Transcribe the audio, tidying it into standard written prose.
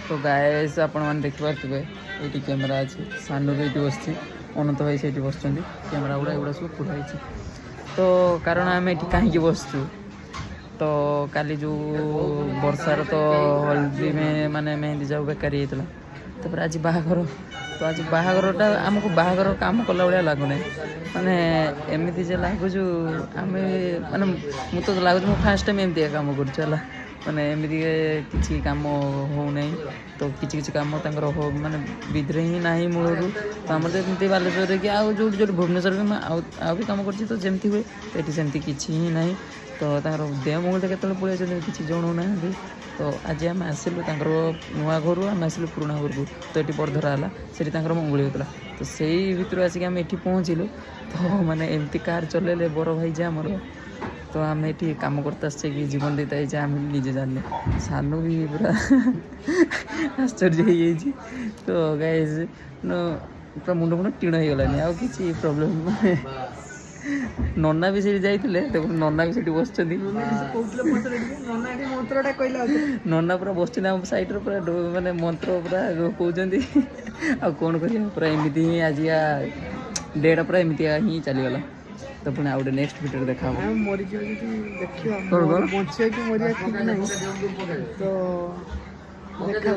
ତ ଗାଏସ୍, ଆପଣମାନେ ଦେଖିପାରୁଥିବେ, ଏଇଠି କ୍ୟାମେରା ଅଛି। ସାନୁ ବି ଏଇଠି ବସିଛି, ଅନନ୍ତ ଭାଇ ସେଇଠି ବସିଛନ୍ତି। କ୍ୟାମେରା ଗୁଡ଼ା ଏଗୁଡ଼ା ସବୁ ପୁରା ହେଇଛି। ତ କାରଣ ଆମେ ଏଠି କାହିଁକି ବସିଛୁ? ତ କାଲି ଯେଉଁ ବର୍ଷାର ତ ହଳଦୀ ମାନେ ମେହେନ୍ଦି ଯାଉ ବେକାରୀ ହେଇଥିଲା। ତାପରେ ଆଜି ବାହାଘର। ତ ଆଜି ବାହାଘରଟା ଆମକୁ ବାହାଘର କାମ କଲା ଭଳିଆ ଲାଗୁନାହିଁ। ମାନେ ଏମିତି ଯେ ଲାଗୁଛୁ ଆମେ, ମାନେ ମୁଁ ତ ଲାଗୁଛି ମୁଁ ଫାର୍ଷ୍ଟ ଟାଇମ୍ ଏମିତିକା କାମ କରୁଛି ହେଲା। ମାନେ ଏମିତି କିଛି କାମ ହେଉନାହିଁ। ତ କିଛି କିଛି କାମ ତାଙ୍କର ମାନେ ବିଧିରେ ହିଁ ନାହିଁ ମୂଳରୁ। ତ ଆମର ଯେମିତି ବାଲେଶ୍ୱରରେ କି ଆଉ ଯେଉଁଠି ଯେଉଁଠି, ଭୁବନେଶ୍ୱରରେ ବି ମୁଁ ଆଉ ଆଉ ବି କାମ କରୁଛି, ତ ଯେମିତି ହୁଏ, ତ ଏଠି ସେମିତି କିଛି ହିଁ ନାହିଁ। ତ ତାଙ୍କର ଦେହ ମଙ୍ଗୁଳିଟା କେତେବେଳେ ପଳେଇ ଆସୁଛନ୍ତି, କିଛି ଜଣାଉନାହାନ୍ତି। ତ ଆଜି ଆମେ ଆସିଲୁ ତାଙ୍କର ନୂଆ ଘରୁ, ଆମେ ଆସିଲୁ ପୁରୁଣା ଘରକୁ। ତ ଏଠି ବରଧରା ହେଲା, ସେଠି ତାଙ୍କର ମଙ୍ଗୁଳି ହେଉଥିଲା। ତ ସେଇ ଭିତରୁ ଆସିକି ଆମେ ଏଠି ପହଞ୍ଚିଲୁ। ତ ମାନେ ଏମିତି କାର୍ ଚଲେଇଲେ ବର ଭାଇ ଯେ ଆମର, ତ ଆମେ ଏଠି କାମ କରତେ ଆସିଛେ କି ଜୀବନ ଦେଇତେ ହେଇଛେ, ଆମେ ବି ନିଜେ ଜାଣିନେ। ସାନୁ ବି ପୁରା ଆଶ୍ଚର୍ଯ୍ୟ ହେଇଯାଇଛି। ତ ଗାଇଜ୍, ପୁରା ମୁଣ୍ଡ ଫୁଣ୍ଡ ଟିଣ ହେଇଗଲାନି, ଆଉ କିଛି ପ୍ରୋବ୍ଲେମ୍। ନନା ବି ସେଠି ଯାଇଥିଲେ। ଦେଖନ୍ତୁ, ନନା ବି ସେଠି ବସିଛନ୍ତି। କହୁଥିଲେ ପଚାରେ ଟିକେ, ନନା ଏଠି ମନ୍ତ୍ରଟା କହିଲା ଆଉ। ନନା ପୁରା ବସିଛନ୍ତି ଆମ ସାଇଡ଼ରେ, ପୁରା ମାନେ ମନ୍ତ୍ର ପୁରା କହୁଛନ୍ତି। ଆଉ କ'ଣ କରିବା, ପୁରା ଏମିତି ହିଁ ଆଜିକା ଡେଟା ପୁରା ଏମିତିଆ ହିଁ ଚାଲିଗଲା। ତ ପୁଣି ଆଉ ଗୋଟେ ନେକ୍ସଟ ଭିଡ଼ିଓରେ ଦେଖା ହବ। ଆମେ ମରିଯିବା ଯଦି ଦେଖିବା। କ'ଣ, କ'ଣ? ବଞ୍ଚିବା କି ମରିବା ଠିକ ନାହିଁ, ତ ଦେଖା।